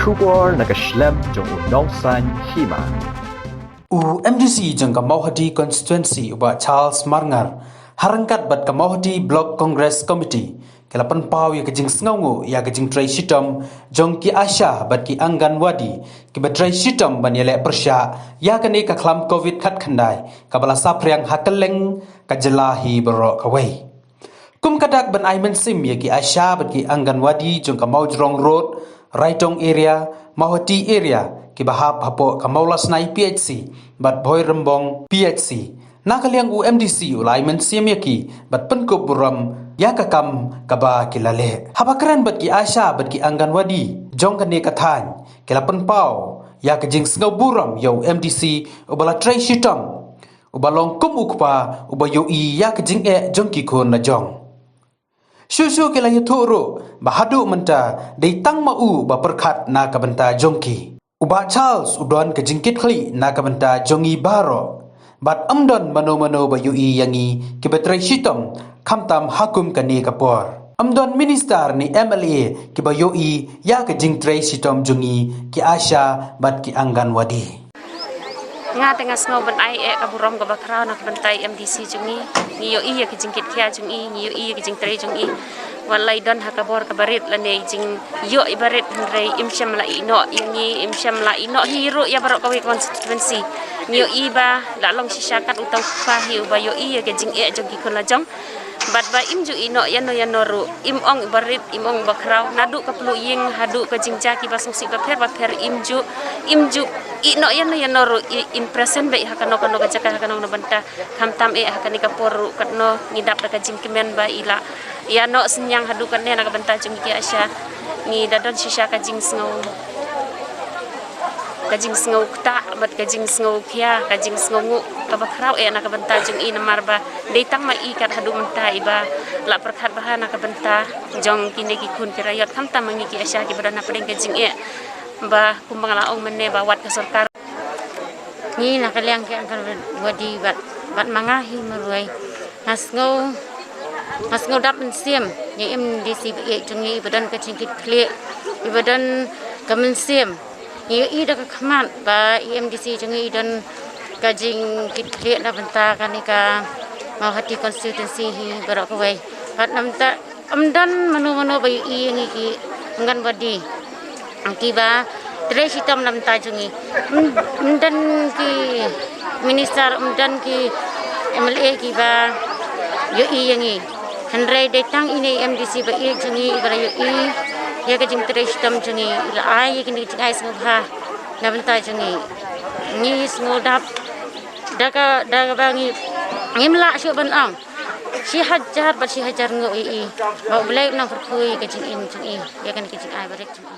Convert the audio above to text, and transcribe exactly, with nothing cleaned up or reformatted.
Khubor na ka shlem jong u Nongsaiñ Hima. U M D C jong ka Mawhati Constituency u Bah Charles Marngar, ha ryngkat bad ka Mawhati Block Congress Committee, ki la pynpaw ïa ka jingsngewnguh ïa ka jingtrei shitom jong ki ASHA bad ki Anganwadi, kiba trei shitom ban ïaleh pyrshah ïa kane ka khlam covid khatkhyndai, kaba la saphriang ha kylleng ka jylla hi baroh kawei. Kum ka dak ban ai mynsiem ïa ki ASHA bad ki Anganwadi jong ka Mawjrong Road, Raitong Area, Mawhati Area, kiba hap hapoh ka Mawlasnai P H C bad Bhoirymbong P H C, na ka liang u M D C u la ai mynsiem ïa ki bad pynkup burom ïa ka kam kaba ki la leh. Haba kren bad ki ASHA bad ki Anganwadi jong kane ka thaiñ, ki la pynpaw ïa ka jingsngewburom ïa u M D C uba la trei shitom, uba long kum u kpa uba ïohi ïa ka jingeh jong ki khun la jong. Shuh shuh ki la ïathuh ruh ba haduh mynta dei tang ma u ba pyrkhat na ka bynta jong ki. U Bah Charles u don ka jingkitkhlieh na ka bynta jong ngi baroh, bad ym don mano mano ba ïohi ïa ngi kiba trei shitom, khamtam ha kum kane ka por. Ym don minister ne M L A kiba ïohi ïa ka jingtrei shitom jong ngi ki ASHA bad ki Anganwadi. Nga te nga sngew ban ai eh ka burom kaba khraw na ka bynta i M D C jong ngi. Ngi ïohi ïa ka jingkitkhlieh jong i, ngi ïohi ïa ka jingtrei jong i. Wat la i don ha ka bor kaba rit lane jingïoh iba rit, hynrei im shym la ïehnoh ïa ngi, im shym la ïehnoh hi ruh ïa baroh kawei ka constituency. Ngi ïohi ba la long shisha kat uta u kpa hi uba ïohi ïa ka jingeh jong ki khun la jong. Bad ba im ju ïehnoh ïano ïano ruh, im ong iba rit, im ong iba khraw, naduh ka pluh ïing haduh ka jingjia kiba sngewsih bapher bapher, im ju, im ju ïehnoh ïano ïano ruh, i, im present beit ha kano kano ka jaka, ha kano kano bynta. Khamtam eh ha kane ka por ruh, katno ngi dap da ka jingkmen ba i la ïehnoh synñiang haduh katne na ka bynta jong ngi ki ASHA. Ngi da don shisha ka jingsngew, ka jingsngew ktah bad ka jingsngew khia, ka jingsngewnguh kaba khraw eh na ka bynta jong i, namar ba dei tang ma i kat haduh mynta iba la pyrkhat bha na ka bynta jong kine ki khun ki raiot, khamtam ma ngi ki ASHA kiba don hapdeng ka jingeh, ba kumba nga la ong mynne ba wat ka sorkar. Ngi na ka liang ki Anganwadi bad, bad ma nga hi marwei, nga sngew, nga sngew dap mynsiem ïa i M D C ba ïeit jong ngi, iba don ka jingkitkhlieh, iba don ka mynsiem. Ngi ïohi da ka khmat ba i M D C jong ngi i don ka jingkitkhlieh na bynta kane ka Mawhati constituency hi baroh kawei. Bad na bynta ym don mano mano ba ïohi ïa ngi ki Anganwadi kiba trei shitom na bynta jong ngi. Ym, ym don ki minister, ym don ki M L A kiba ïohi ïa ngi. Hynrei dei tang ine i M D C ba ïeit jong ngi iba la ïohi ïa ka jingtrei shitom jong ngi, i la ai ïa kine ki jingai sngewbha na bynta jong ngi. Ngi sngew dap da ka, da kaba ngi, ngim lah shuh ban ong. Shi hajar bad shi hajar nguh ïa i. Ba U Blei un nang pyrkhu ïa ka jingim jong i, ïa kane ka jingai ba rit jong i.